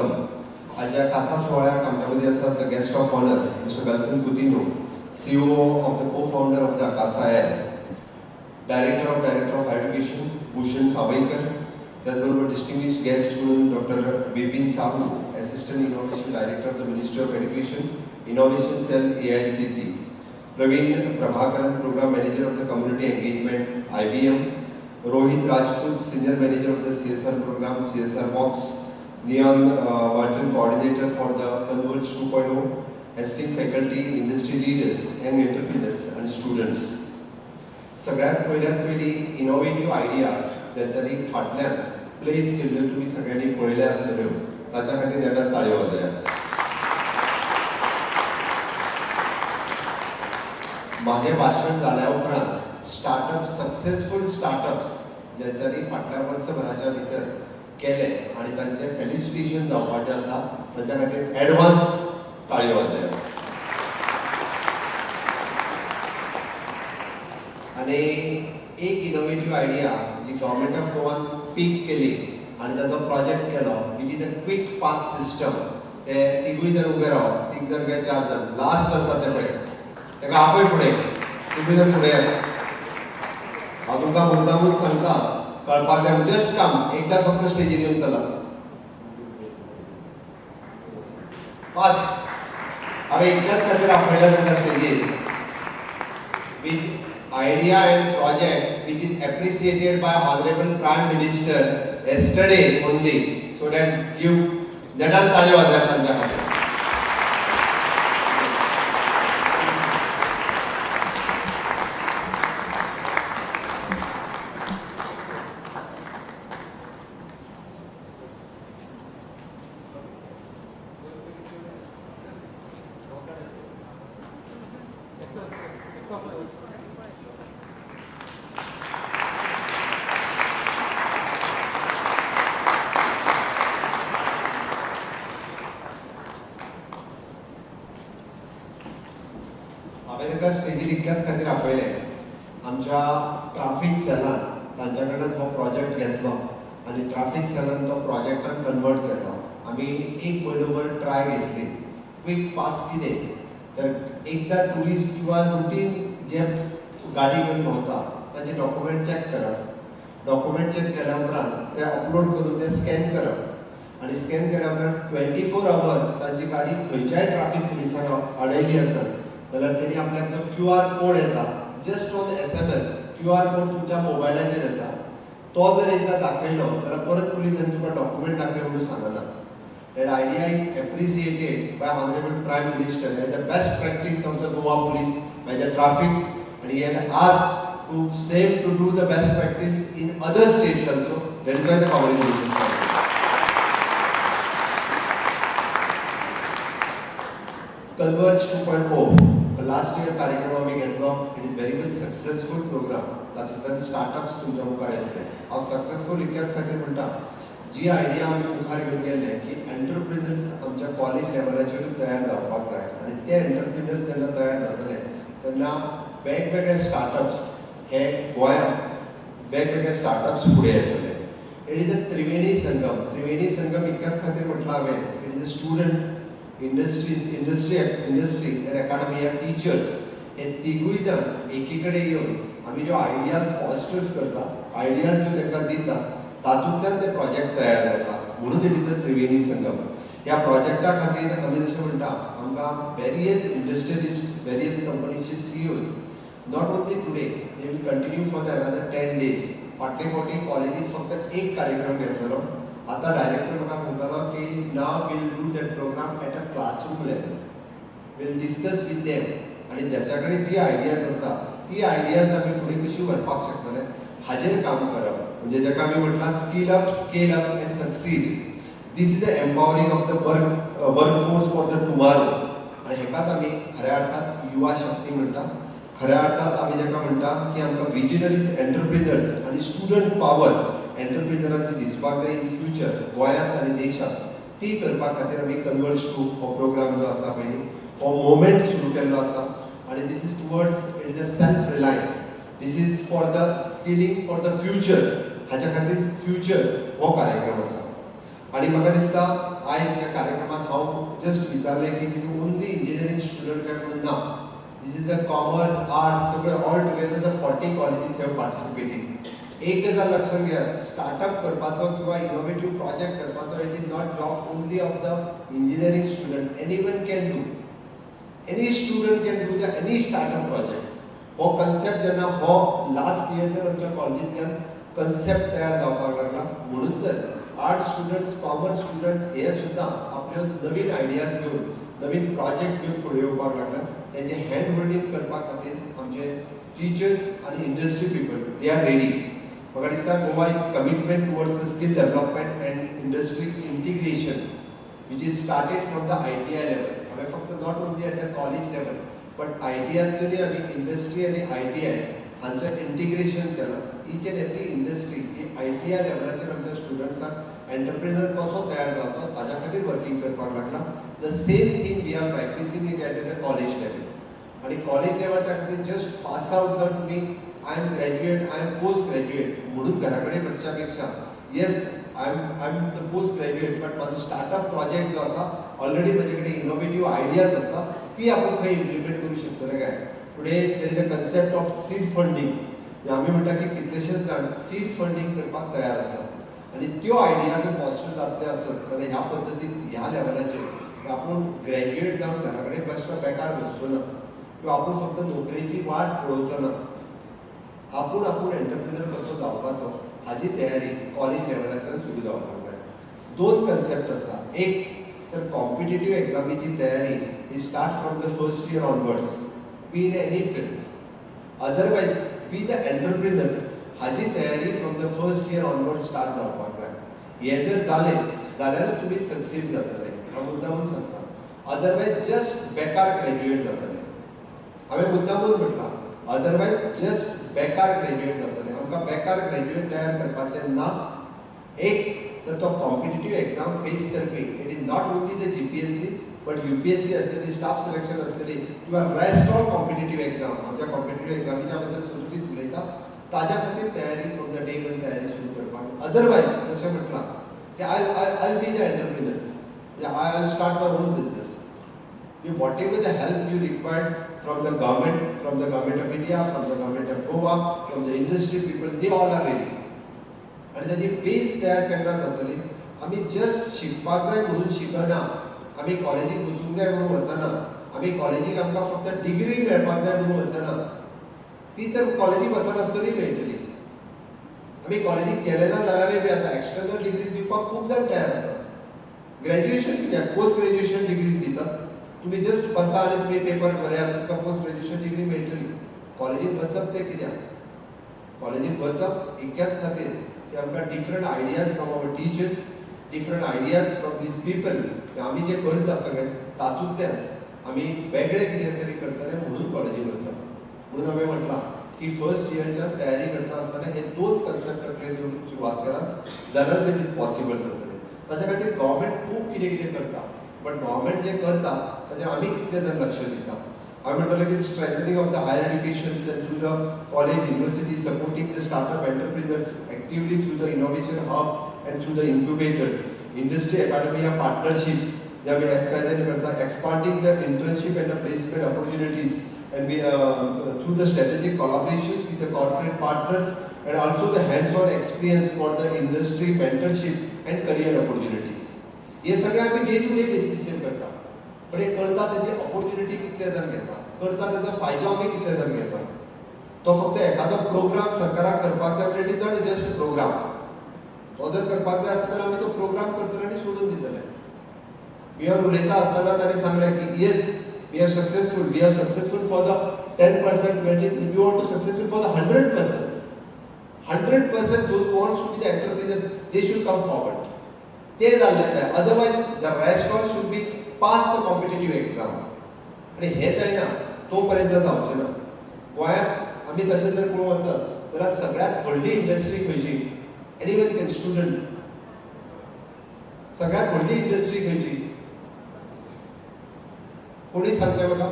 Sangam हाच्या खासा सुवाळ्याक आमच्या मदीं आसात the guest of honour Mister Belson Coutinho, CEO of the co founder of the Akasa Air, director of education Bhushan Sawaikar, त्याचबरोबर distinguish guest म्हणून doctor Vipin Sahu, assistant innovation director of the ministry of education, innovation cell AICT, Praveen Prabhakaran, programme manager of the community engagement IBM, Rohit Rajput, senior manager of the CSR programme CSR box, Neon Virgin coordinator for the Converge 2.0, esteemed faculty, industry leaders, young entrepreneurs and students. सगळ्यात पयल्यात पयलीं innovative ideas ज्यांच्यांनी फाटल्यान place केल्ल्यो तुमी सगळ्यांनी पळयल्या आसतल्यो, ताच्या खातीर नेटान ताळयो वाजयात. म्हाजें भाशण जाल्या उपरांत स्टार्टअप, सक्सेसफूल स्टार्टअप्स ज्यांच्यांनी फाटल्या वर्सभराच्या भितर केले आनी तांचें फेलिसिटेशन जावपाचें आसा, तांच्या खातीर एडवान्स टाळयो वाजयात. आनी एक इनोवेटीव आयडिया जी गव्हर्मेंट ऑफ गोवान पीक केली आनी ताचो प्रोजेक्ट केलो, which is the quick pass system. ते तिगूय जाण उबे रावात, तीग जाण काय चार जाण लास्ट आसा ते पळय, ताका आपय फुडें, तिगूय जाण फुडें येता. हांव तुमकां मुद्दामूच सांगता, कळपाक जाय, जस्ट काम एकदां फक्त स्टेजीर येवन चलात फास्ट. हांवें इतल्याच खातीर आपयला तांकां स्टेजीर, which idea and project which is appreciated by Honorable Prime Minister yesterday only, so that give नेटान ताळयो वाजयात तांच्या खातीर. हांवें तांकां स्टेजीर इतल्याच खातीर आपयलें, आमच्या ट्राफीक सेलान तांच्या कडल्यान हो प्रोजेक्ट घेतलो आनी ट्राफीक सेलान तो प्रोजेक्टान कन्वर्ट केलो. आमी एक म्हयनोभर ट्राय घेतली क्वीक पास कितें तर एकदां ट्युरिस्ट किंवा रुटीन जे गाडी घेवन भोंवता तांचे डॉक्युमेंट चॅक करप, डॉक्युमेंट चॅक केल्या उपरांत ते अपलोड करून ते स्कॅन करप आनी स्कॅन केल्या उपरांत 24 अवर्स तांची गाडी खंयच्याय ट्राफीक पुलिसान अडयली आसत जाल्यार तेणी आपल्याक जो क्यू आर कोड येता, just on SMS QR code तुमच्या मोबायलाचेर येता, तो जर एकदां दाखयलो जाल्यार परत पुलिसांनी तुका डॉक्युमेंट दाखय म्हणून सांगना. That idea is appreciated by Honorable Prime Minister as the best practice of the Goa Police by the traffic, and he had asked to same to do the best practice in other states also. That is why the congratulations. Converge 2.0 last year कार्यक्रम आमी घेतलो, it is very much successful programme. तातूंतल्यान startups तुमच्या मुखार येतले. हांव successful इतल्याच खातीर म्हणटा, जी आयडिया आमी मुखार घेवन गेल्ले की एंटरप्रिनर्स आमच्या कॉलेज लेवलाचेरूच तयार जावपाक जाय आनी ते एंटरप्रिनर्स जेन्ना तयार जातले तेन्ना वेगवेगळे स्टार्टअप्स हे गोंयांत वेगवेगळे स्टार्टअप्स फुडें येतले. It is a Triveni Sangam. Triveni Sangam इतल्याच खातीर म्हटलां हांवें, it is a student, industry and academy, teachers हे तिगूय जाण एकी कडेन येवन आमी ज्यो आयडियाज फॉस्टर्स करता, आयडियाज ज्यो तांकां दिता, तातूंतल्यान ते प्रोजेक्ट तयार जाता, म्हणून it is a Triveni Sangam. ह्या प्रोजेक्टा खातीर आमी जशें म्हणटा, आमकां वेरियस इंडस्ट्रियलिस्ट, वेरियस कंपनीचे CEOs, not only today, they will continue for the another 10 days. फाटले फावटी कॉलेजीत फक्त एक कार्यक्रम घेतलेलो, आतां डायरेक्टर म्हाका सांगतालो की now we'll do that programme at a classroom level, we'll discuss with them आनी ज्याच्या कडेन जी आयडियाज आसा ती आयडियाज आमी फुडें कशी व्हरपाक शकतले हाजेर काम करप. म्हणजे जाका आमी म्हटलां skill up, scale up and succeed. This is the empowering of the work force for the tomorrow. आनी हेकाच आमी खऱ्या अर्थात युवा शक्ती म्हणटा. खऱ्या अर्थात आमी जाका म्हणटा की आमकां विजनरीज एंटरप्रिनर्स आनी स्टुडंट पावर एंटरप्रिनरांची दिसपाक जाय इन फ्युचर गोंयांत आनी देशांत. ती करपा खातीर आमी कन्वर्ज टू हो प्रोग्राम जो आसा पयलीं हो मुवमेंट सुरू केल्लो आसा आनी this is towards it is a self reliant, this is for the skilling for the future. हाच्या खातीर फ्युचर हो कार्यक्रम आसा आनी म्हाका दिसता आयज ह्या कार्यक्रमात हांव जस्ट विचारलें की तितून ओन्ली इंजिनियरींग स्टुडंट काय म्हणून ना, this is the commerce, arts, सगळे all together the 40 colleges have participating. एक गजाल लक्षात घेयात, स्टार्टअप करपाचो किंवा इनोवेटीव प्रोजेक्ट करपाचो, it is not job only of the engineering student. Anyone can do, any student can do the any startup project. हो concept जेन्ना हो लास्ट इयर तर आमच्या कॉलेजींतल्यान कन्सेप्ट तयार जावपाक लागला, म्हणून तर आर्ट्स स्टुडंट्स, कॉमर्स स्टुडंट्स हे सुद्दां आपल्यो नवीन आयडियाज घेवन, नवीन प्रोजेक्ट घेवन फुडें येवपाक लागला. तेंचे हँड होल्डींग करपा खातीर आमचे टिचर्स आनी industry people, they are ready. म्हाका दिसता Goa is commitment towards the skill development and industry integration, which is started from the ITI level. हांवें फक्त not only at the college level but आयटीआयतूय आमी industry आनी ITI हांचो integration केलां. Each and every industry he ITI लेवलाचेर आमच्या स्टुडंट्सांक entrepreneur कसो तयार जावचो ताज्या खातीर वर्कींग करपाक लागला. The same thing we are practicing it at the college level. आनी कॉलेज लेवल त्या खातीर जस्ट पास आउट जावन तुमी I am graduate, I am post graduate म्हणून घरा कडेन बसच्या पेक्षा, yes, I am the post graduate, but म्हाजो स्टार्टअप प्रोजेक्ट जो आसा, ऑलरेडी म्हजे कडेन इनोवेटीव आयडियाज आसा, ती आपूण खंय इम्प्लिमेंट करूं शकतले काय. Today there is a concept of seed funding. आमी म्हणटा की कितलेशेच जाण सीड फंडींग करपाक तयार आसात आनी त्यो आयडिया जर फॉस्टर जातले आसत जाल्यार ह्या पद्दतीन ह्या लेवलाचेर आपूण ग्रॅज्युएट जावन घरा कडेन बसलो, बेकार बसचो ना किंवा आपूण फक्त नोकरेची वाट पळोवचो ना, आपूण आपूण एंटरप्रिनर कसो जावपाचो हाजी तयारी कॉलेज लेवलांतल्यान सुरू जावपाक जाय. दोन कन्सेप्ट आसा. एक तर कॉम्पिटेटीव एग्जामीची तयारी ही start from the first year onwards, be in any field, otherwise be the entrepreneurs, हाजी तयारी from the first year onward start जावपाक जाय. हें जर जालें जाल्यारूच तुमी सक्सीड जातले, हांव मुद्दामून सांगता. अदरवायज जस्ट बेकार ग्रॅज्युएट जातले. हांवें मुद्दामून म्हटलां, अदरवायज जस्ट बेकार ग्रॅज्युएट जातले. आमकां बेकार ग्रॅज्युएट तयार करपाचें ना. एक तर तो कॉम्पिटेटीव एक्झाम फेस करपी, it is not only the GPSC but UPSC आसतली, स्टाफ सिलेक्शन आसतली किंवा रेस्ट ऑल कॉम्पिटेटीव एक्झाम. आमच्या कॉम्पिटेटीव एक्झामीच्या बद्दल संस्कृतीत उलयता, ताज्या खातीर तयारी फ्रॉम the day one तयारी सुरू करपाक. अदरवायज जशें म्हटलां की I be the entrepreneurs, I I start my own business. You, whatever the help you required from the government, from the government of India, from the government of Goa, from the industry people, they all are ready. आनी ताजी बेस तयार केन्ना जातली? आमी just शिकपाक जाय म्हणून शिकना, आमी कॉलेजीक वचूंक जाय म्हणून वचना, आमी कॉलेजीक आमकां फक्त डिग्री मेळपाक जाय म्हणून वचना. ती तर कॉलेजीक वचनासतनाय मेळटली. आमी कॉलेजीक गेले ना जाल्यारूय बी आतां एक्सटर्नल डिग्री दिवपाक खूब जाण तयार आसात. ग्रॅज्युएशन कित्याक, पोस्ट ग्रॅज्युएशन डिग्री दितात. तुम्ही जस्ट बसा आनी तुमी पेपर बरयात, तुमकां पोस्ट ग्रॅज्युएशन डिग्री मेळटली. कॉलेजीक वचप तें कित्याक? कॉलेजीक वचप इतक्याच खातीर की आमकां different ideas from our teachers, different ideas from these people. आमी जे करता सगळें तातूंतल्यान आमी वेगळें कितें तरी करतले म्हणून कॉलेजीक वचप. म्हणून हांवें म्हटलां की फर्स्ट इयरच्यान तयारी करता आसतना हे दोन कन्सेप्ट तकलेन दवरून सुरवात करात जाल्यार it is possible जातलें. ताच्या खातीर गव्हर्मेंट खूब कितें कितें करता, बट गव्हर्मेंट जें करता ताचेर आमी कितले जाण लक्ष दिता? हांवें म्हणटलें की strengthening of the higher education through the college, university, supporting the startup entrepreneurs actively through the innovation hub and through the incubators, industry academia partnership जे आमी कायद्याने करता, expanding the internship and the placement opportunities and we through the strategic collaborations with the corporate partners and also the hands-on experience for the industry mentorship and career opportunities. हे सगळे आमी day two day बेसिसचेर करता, पण हे करता तेजी opportunity कितले जाण घेता, करता तेजो फायदो आमी कितले जाण घेता? तो फक्त एखादो प्रोग्राम सरकाराक करपाक जाय म्हणजे it is not just program. तो जर करपाक जाय आसत जाल्यार आमी तो प्रोग्राम करतले आनी सोडून दितले. बियॉन्ड उलयता आसतना ताणें सांगलें की yes, we are successful, we are successful for the 10%, 20, we want to successful for the 100%. 100% those who wants to be the entrepreneur, they should come forward. ते जाल्ले जाय, otherwise the rest all should be pass the competitive exam. आनी हें जायना तो पर्यंत जावचें ना. गोंयांत आमी तशें जर पळोवंक वचत जाल्यार सगळ्यांत व्हडली इंडस्ट्री खंयची? एनीवन can, student, सगळ्यांत व्हडली इंडस्ट्री खंयची? कोणी सांगचें म्हाका,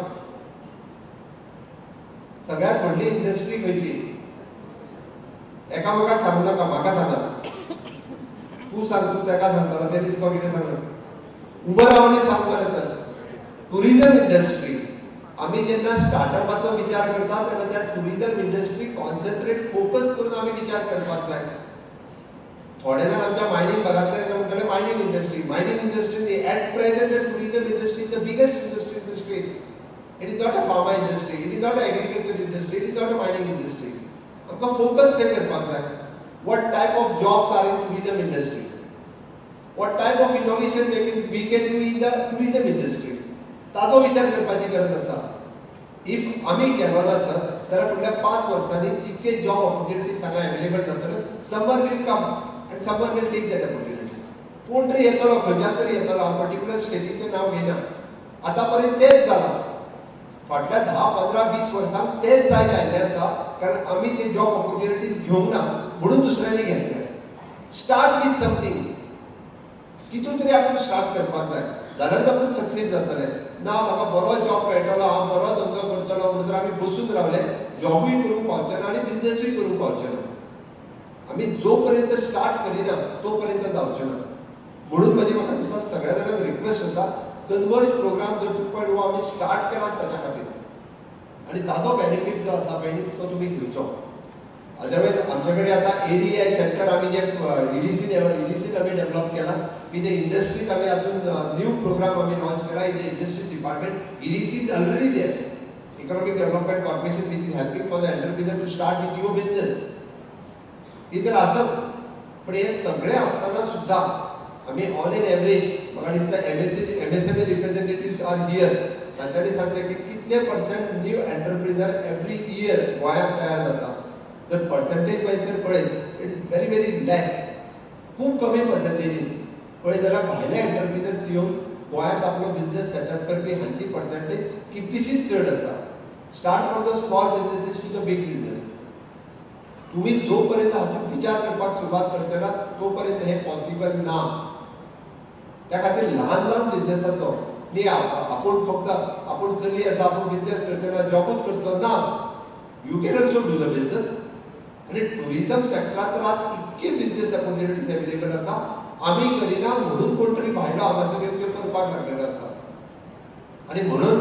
सगळ्यांत व्हडली इंडस्ट्री खंयची? एकामेकाक सांगू नाका, म्हाका सांगात. तूं सांग, तूं तेका सांगता, तेणी तुका कितें सांगला? उबो राव आनी सांग मरे. तर टुरिझम इंडस्ट्री, आमी जेन्ना स्टार्टअपाचो विचार करता तेन्ना त्या टुरिझम इंडस्ट्री कॉन्सन्ट्रेट, फोकस करून आमी विचार करपाक जाय. थोडे जाण आमच्या मायनींग भागांतले ते म्हणटले मायनींग इंडस्ट्री. मायनींग इंडस्ट्री न्ही. At present, the tourism industry is the biggest industry in the state. It is not a pharma industry, it is not a agriculture industry, it is not a mining industry. आमकां focus खंय करपाक जाय? What type of jobs are in tourism industry? What type of innovation we can do in the tourism industry? ताचो विचार करपाची गरज आसा. If आमी केलो ना सर, जाल्यार फुडल्या 5 वर्सांनी जितके जॉब ऑपॉर्च्युनिटीज हांगा एवेलेबल जातल्यो, someone will come and someone will take that opportunity. कोण तरी येतलो, खंयच्यान तरी येतलो. हांव पर्टिक्युलर स्टेटीचें नांव घेयना. आतां पर्यंत तेच जालां. फाटल्या 10, 15, 20 वर्सांक तेच जायत आयिल्लें आसा, कारण आमी ते जॉब ऑपॉर्च्युनिटीज घेवंक ना म्हणून दुसऱ्यांनी घेतले. Start with something. कितून तरी आपूण स्टार्ट करपाक जाय, जाल्यारच आपूण सक्सीस जातले. ना, म्हाका बरो जॉब मेळटलो, हांव बरो धंदो करतलो म्हणून जर आमी बसून रावले, जॉबूय करूंक पावचे ना आनी बिजनेसूय करूंक पावचे ना. आमी जो पर्यंत स्टार्ट करिना तो पर्यंत जावचें ना. म्हणून म्हजी, म्हाका दिसता, सगळ्या जाणांक रिक्वेस्ट आसा, कन्वर्ज प्रोग्राम जर 2.0 आमी स्टार्ट केला ताच्या खातीर आनी ताचो बेनिफीट जो आसा पळय न्ही, तो तुमी घेवचो. अदरवायज आमचे कडेन आतां एडीआय सेंटर आमी जे ईडीसीन आमी डेव्हलप केला विथ the industries. आमी अजून न्यू प्रोग्राम आमी लॉन्च केला in the industries department. EDC is already there, Economic Development Corporation, which is helping for the entrepreneur to start with your business. ती तर आसाच, पण हे सगळे आसतना सुद्दां आमी ऑन एन एवरेज, म्हाका दिसता MSME representative are here, तांच्यांनी सांगचें की कितले percent new entrepreneur every year गोंयांत तयार जाता. जर पर्संटेज वायज जर पळयत, it is very very less. खूब कमी पर्संटेजीन पळयत जाल्यार भायले एंटरप्रिनर्स येवन गोंयांत आपलो बिजनेस सेटअप करपी हांची पर्संटेज कितलीशीच चड आसा. Start from the small businesses to the big business. तुम्ही जोपर्यंत हातूंत विचार करपाक सुरवात करचे ना, तोपर्यंत हे पॉसिबल ना. त्या खातीर ल्हान ल्हान बिजनेसाचो न्ही, आपूण फक्त आपूण चली आसा, आपूण बिजनेस करचे ना, जॉबूच करतलो ना. You can also do the business. आनी टुरिझम सेक्टरात तर आज इतके बिजनेस ऑपॉर्च्युनिटीज अवेलेबल आसा. आमी करिना म्हणून कोण तरी भायलो हांगासर येवन त्यो करपाक लागलेलो आसा. आनी म्हणून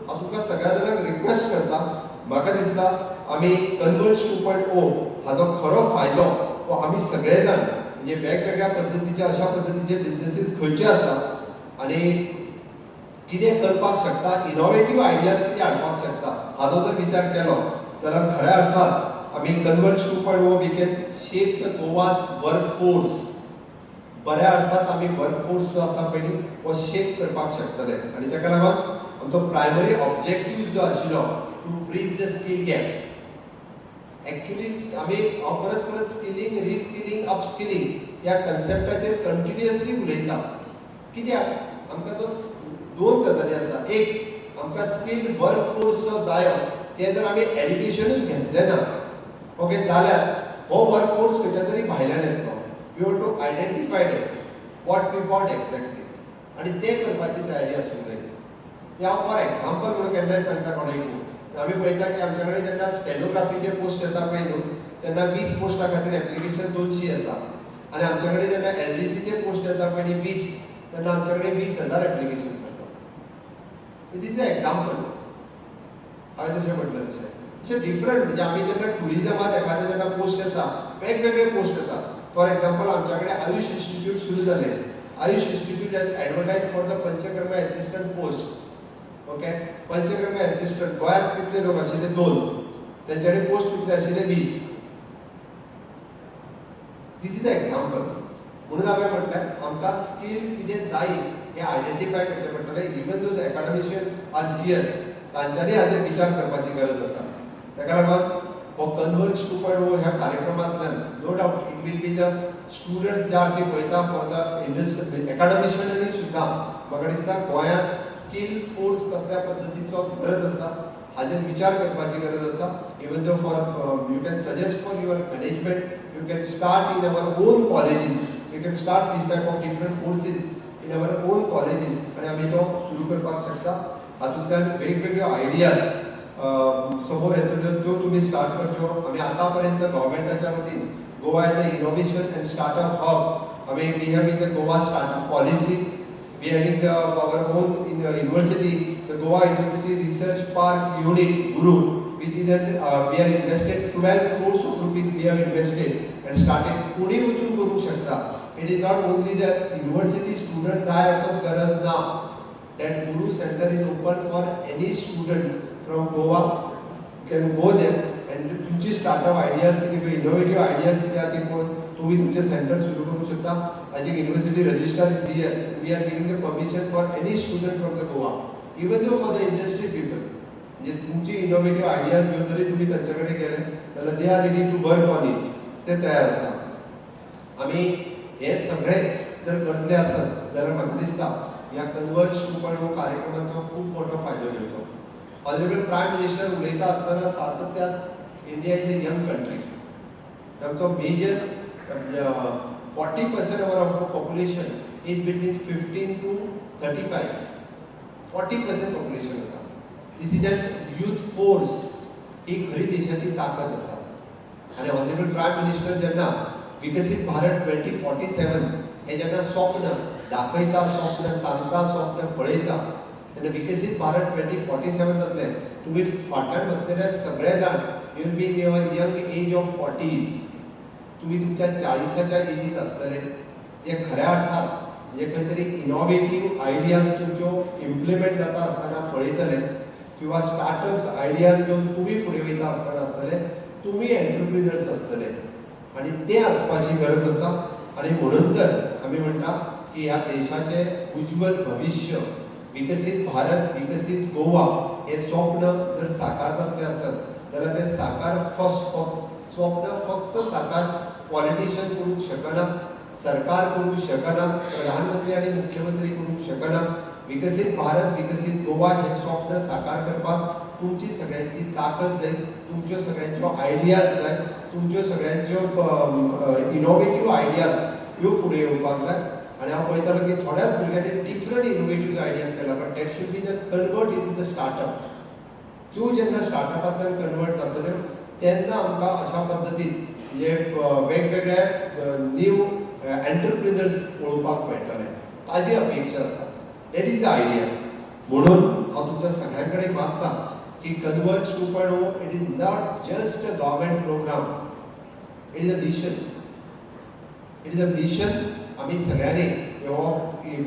हांव तुमकां सगळ्या जाणांक रिक्वेस्ट करता, म्हाका दिसता आमी कन्वर्ज 2.0 हाचो खरो फायदो हो आमी सगळे जाण, म्हणजे वेगवेगळ्या पद्दतीचे, अशा पद्दतीचे बिजनेसीस खंयचे आसा आनी कितें करपाक शकता, इनोवेटीव आयडियाज कितें हाडपाक शकता, हाचो जर विचार केलो जाल्यार खऱ्या अर्थान आमी Converge 2.0, we can shape the Goa's work force. बऱ्या अर्थात आमी वर्क फोर्स जो आसा पळय न्ही, हो शेप करपाक शकतले. आनी ताका लागून आमचो प्रायमरी ऑब्जेक्टीव जो आशिल्लो, to bridge the skill gap, actually आमी, हांव परत परत स्किलिंग, रिस्किलिंग, अपस्किलिंग ह्या कन्सेप्टाचेर कंटिन्युअसली उलयता. कित्याक? आमकां तो दोन गजाली आसा. एक, आमकां स्किल्ड वर्क फोर्स जो जायो, ते जर आमी एड्युकेशनूच घेतलें ना, ओके, जाल्यार हो वर्क फोर्स खंयच्या तरी भायल्यान येतलो. We have to identify that what we want exactly आनी तें करपाची तयारी आसूंक जाय. हांव फॉर एक्झाम्पल म्हणून केन्नाय सांगता कोणाकूय, आमी पळयता की आमच्या कडेन जेन्ना स्टेनोग्राफीचे पोस्ट येता पळय न्हू, तेन्ना 20 पोस्टा खातीर एप्लिकेशन 200 येता. आनी आमच्या कडेन जेन्ना एलडीसीचे पोस्ट येता पळय न्ही 20, तेन्ना आमच्या कडेन 20,000 एप्लिकेशन जाता. This is example. हांवें जशें म्हटलें तशें तशें डिफरंट, म्हणजे आमी जेन्ना टुरिजमात एखादें जेन्ना पोस्ट येता, वेगवेगळे पोस्ट येता. फॉर एक्झाम्पल, आमच्या कडेन आयुष इन्स्टिट्यूट सुरू जालें. AYUSH Institute has advertise for the panchakarma assistant post, okay? Panchakarma assistant गोंयांत कितले लोक आशिल्ले? दोन. तेंचे कडेन पोस्ट कितले आशिल्ले? 20. This is example. म्हणून हांवें म्हटलें, आमकां स्कील कितें जाय हें आयडेंटिफाय करचें पडटलें. Even though the academician are here, तांच्यांनी हाजेर विचार करपाची गरज आसा. ताका लागून हो कन्वर्ज 2.0 ह्या कार्यक्रमांतल्यान, no doubt it will be the students ज्या अर्थी पळयता, फॉर the industry, एकाडमिशियनांनी सुद्दां म्हाका दिसता गोंयांत स्कील फोर्स कसल्या पद्दतीचो गरज आसा, हाजेर विचार करपाची गरज आसा. Even though for you can suggest for your management, you can start in our own colleges, you can start this type of different courses in our own colleges आनी आमी तो सुरू करपाक शकता. हातूंतल्यान वेगवेगळ्यो आयडियाज समोर येतल्यो, त्यो तुमी स्टार्ट करच्यो. आमी आतां पर्यंत गव्हर्मेंटाच्या वतीन Goa as a innovation and startup hub, आमी we have in the Goa startup policy. We having the our own in university, the Goa University Research Park Unit GURU, which is an we are invested 12 crores of rupees we have invested and started. कोणी वचून करूंक शकता. It is not only the university student जाय असोच गरज ना. That GURU center is open for any student from Goa can go there and तुमची startup ideas कितें, इनोवेटीव आयडियाज कितें आहा ते पळोवन तुमी तुमचें सेंटर सुरू करूंक शकता. I think university registrar is here. We are giving the permission for any student from the Goa, even though for the industry people. म्हणजे तुमची इनोवेटीव आयडियाज घेवन जरी तुमी तांचे कडेन गेले जाल्यार they are ready to work on it, ते तयार आसा. आमी हे सगळे जर करतले आसत जाल्यार म्हाका दिसता ह्या कन्वर्ज 2.0 कार्यक्रमाचो खूब मोठो फायदो घेवचो. ऑनरेबल प्रायम मिनिस्टर उलयता आसतना सातत्यान India is a young country. आमचो major 40% of our population is between 15 to 35. 40% population आसा. This is an youth force. ही खरी देशाची ताकद आसा. आनी ऑनरेबल प्रायम मिनिस्टर जेन्ना विकसीत भारत 2047 हे जेन्ना स्वप्न दाखयता, स्वप्न सांगता, स्वप्न पळयता, तेन्ना विकसीत भारत 2047 जातलें. तुमी फाटल्यान बसलेले सगळे जाण you will be in your young age of 40s. तुमी तुमच्या 40च्या एजीत आसतले, जे खऱ्या अर्थान म्हणजे खंय तरी इनोवेटीव आयडियाज तुमच्यो इम्प्लिमेंट जाता आसतना पळयतले किंवा स्टार्टअप्स आयडियाज घेवन तुमी फुडें वयता आसतना आसतले. तुमी एंटरप्रिनर्स आसतले आनी ते आसपाची गरज आसा. आनी म्हणून तर आमी म्हणटा की ह्या देशाचें उज्ज्वल भविश्य, विकसीत भारत, विकसीत गोवा हे स्वप्न जर साकार जातलें आसत जाल्यार तें साकार स्वप्न फक्त साकार पॉलिटिशियन करूंक शकना, सरकार करूंक शकना, प्रधानमंत्री आनी मुख्यमंत्री करूंक शकना. विकसीत भारत, विकसीत गोवा हे स्वप्न साकार करपाक तुमची सगळ्यांची ताकद जाय, तुमच्यो सगळ्यांच्यो आयडियाज जाय, तुमच्यो सगळ्यांच्यो इनोवेटीव आयडियाज ह्यो फुडें येवपाक जाय. आनी हांव पळयतालो की थोड्याच भुरग्यांनी डिफरंट इनोवेटीव आयडियाज केला, but that should be the convert into the startup. त्यो जेन्ना स्टार्टअपांतल्यान कन्वर्ट जातल्यो तेन्ना आमकां अशा पद्दतीन म्हणजे वेगवेगळे न्यू एंटरप्रिनर्स पळोवपाक मेळटले, ताजी अपेक्षा आसा. That is the idea. म्हणून हांव तुमच्या सगळ्यां कडेन मागता की Converge 2.0, it is not just a government program, it is a mission, it is a mission. आमी सगळ्यांनी हो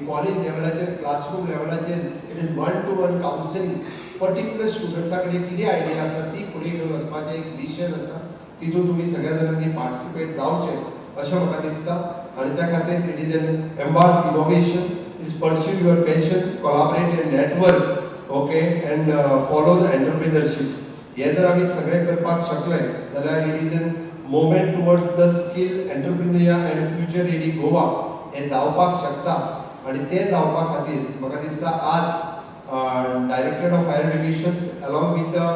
कॉलेज लेवलाचेर, क्लासरूम लेवलाचेर, it is one to one counselling. Particular स्टुडंट्सा कडेन कितें आयडिया आसा ती फुडें घेवन वचपाचें एक मिशन आसा. तितून तुमी सगळ्या जाणांनी पार्टिसिपेट जावचें अशें म्हाका दिसता. आनी त्या खातीर it is an embrace innovation, it is pursue your passion, collaborate and network, okay, and follow the entrepreneurship. हे जर आमी सगळे करपाक शकले जाल्यार it is an movement towards the skill entrepreneur and future ready Goa हें जावपाक शकता. आनी तें जावपा खातीर म्हाका दिसता आज Directorate of Higher Education along with the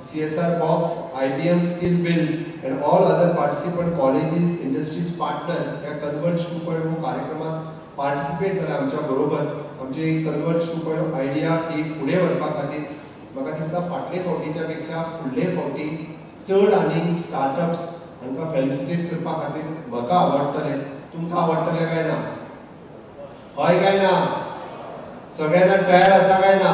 CSR Box, IBM Skill Build and all other participant colleges, industries partner ह्या कन्वर्ज 2.0 कार्यक्रमात पार्टिसिपेट जाले आमच्या बरोबर. आमची कन्वर्ज 2.0 आयडिया ही फुडें व्हरपा खातीर म्हाका दिसता फाटले फावटीच्या पेक्षा फुडले फावटी चड आनीक स्टार्टअप्स हांकां फेलिसिटेट करपा खातीर म्हाका आवडटलें. तुमकां आवडटलें काय ना? हय काय ना? सगळे जाण तयार आसा काय ना?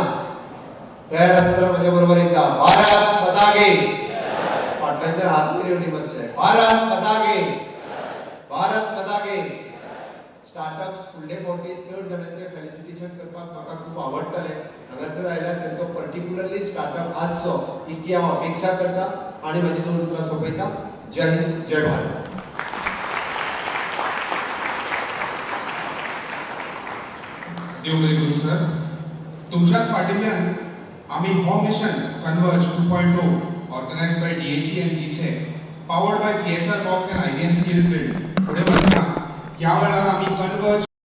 तयार आसा जाल्यार म्हज्या बरोबर एकदा भारत माता की. फाटल्यान हात वयर येवनी मातशे. भारत माता की, भारत माता की. स्टार्टअप्स फुडले फावटी चड जाणांचे फेलिसिटेशन करपाक म्हाका खूब आवडटलें. हांगासर आयल्यार तेंचो पर्टिक्युलरली स्टार्टअप आसचो इतकी हांव अपेक्षा करता आनी म्हाजी दोन उतरां सोंपयता. जय हिंद, जय भारत. देव बरें करूं सर. तुमच्याच फाटिल्ल्यान आमी हो mission Converge 2.0, organized by DHE and GSEC, powered by CSR Box and IBM Skill Build फुडें व्हरता. ह्या वेळार आमी कन्वर्ज